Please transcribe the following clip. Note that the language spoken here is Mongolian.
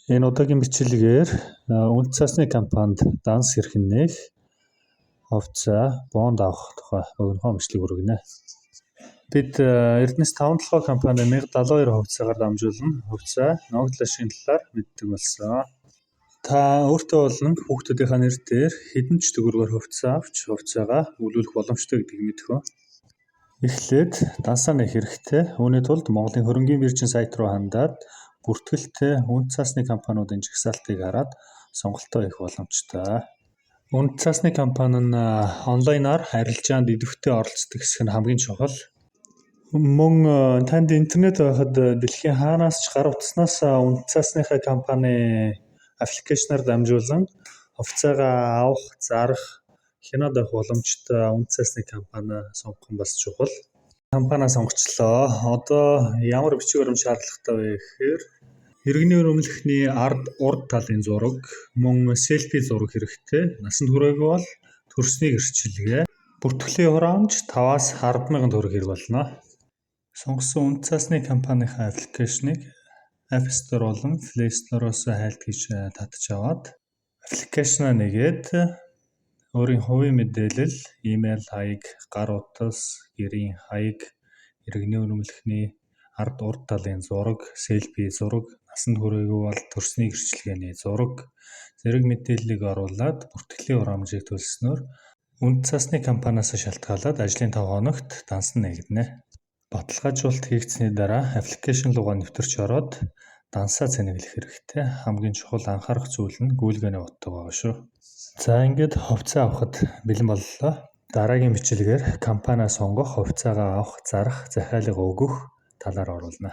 Энэ удаагийн бичлэгээр үнэт цаасны компанид данс хэрхэн нээх, хувьцаа, бонд авах тухай богинохон бичлэг хүргэнэ. Бид Эрдэнэс 5 толгой компани 1072 хувьцаагаар дамжуулан хувьцаа ногдол ашигын талаар мэддэг болсон. Та өөртөө болон хүүхдүүдийнхээ нэр дээр хэдэн ч төгрөгөөр хувьцаа авч хувьцаагаа өвлүүлэх боломжтой гэдгийг мэдэх үү? Эхлээд дансаа нээх хэрэгтэй. Үүний тулд Монголын хөрөнгийн биржийн сайт руу хандаад бүртгэлтэй үнэт цаасны компаниудын жагсаалтыг хараад сонголтоо хийх боломжтой. Үнэт цаасны компани нь онлайнаар арилжаанд идэвхтэй оролцдог хэсэг нь хамгийн чухал. Мөн танд интернет байхад дэлхийн хаанаас ч гар утаснаас үнэт цаасныхаа компани application аар дамжуулан хувьцаагаа авах, зарах, хянаад авах боломжтой үнэт цаасны компани сонгох нь бас чухал. Компаниа сонгочлоо. Одоо ямар бичиг баримт шаардлагатай вэ гэхээр иргэний үнэмлэхний ард урд талын зураг, мөн селфи зураг хэрэгтэй. Насанд хүрээгүй бол төрсний гэрчилгээ. Бүртгэлийн хураамж 5-аас 10,000 төгрөг хэрэг болно. Сонгосон үнэт цаасны компанийнхаа application ыг App Store болон Play Store-оос хайлт хийж татаж аваад application аа нээгээд өөрийн хувийн мэдээлэл, имэйл хаяг, гар утас, гэрийн хаяг, иргэний үнэмлэхний ард урд талын зураг, селфи зураг, насанд хүрээгүй бол төрсний гэрчилгээний зураг зэрэг мэдээллийг оруулаад бүртгэлийн хураамжийг төлснөөр үнэт цаасны компаниас шалтгаалаад ажлын 5 хоногт данс нь нээгдэнэ. Баталгаажуулалт хийгдсэний дараа application руугаа нэвтэрч ороод дансаа цэнэглэх хэрэгтэй. Хамгийн чухал анхаарах зүйл нь гүйлгээний утга байгаа шүү. За, ингээд хувьцаа авахад бэлэн боллоо. Дараагийн бичлэгээр компаниа сонгох, хувьцаагаа авах, зарах, захиалга өгөх талаар оруулна.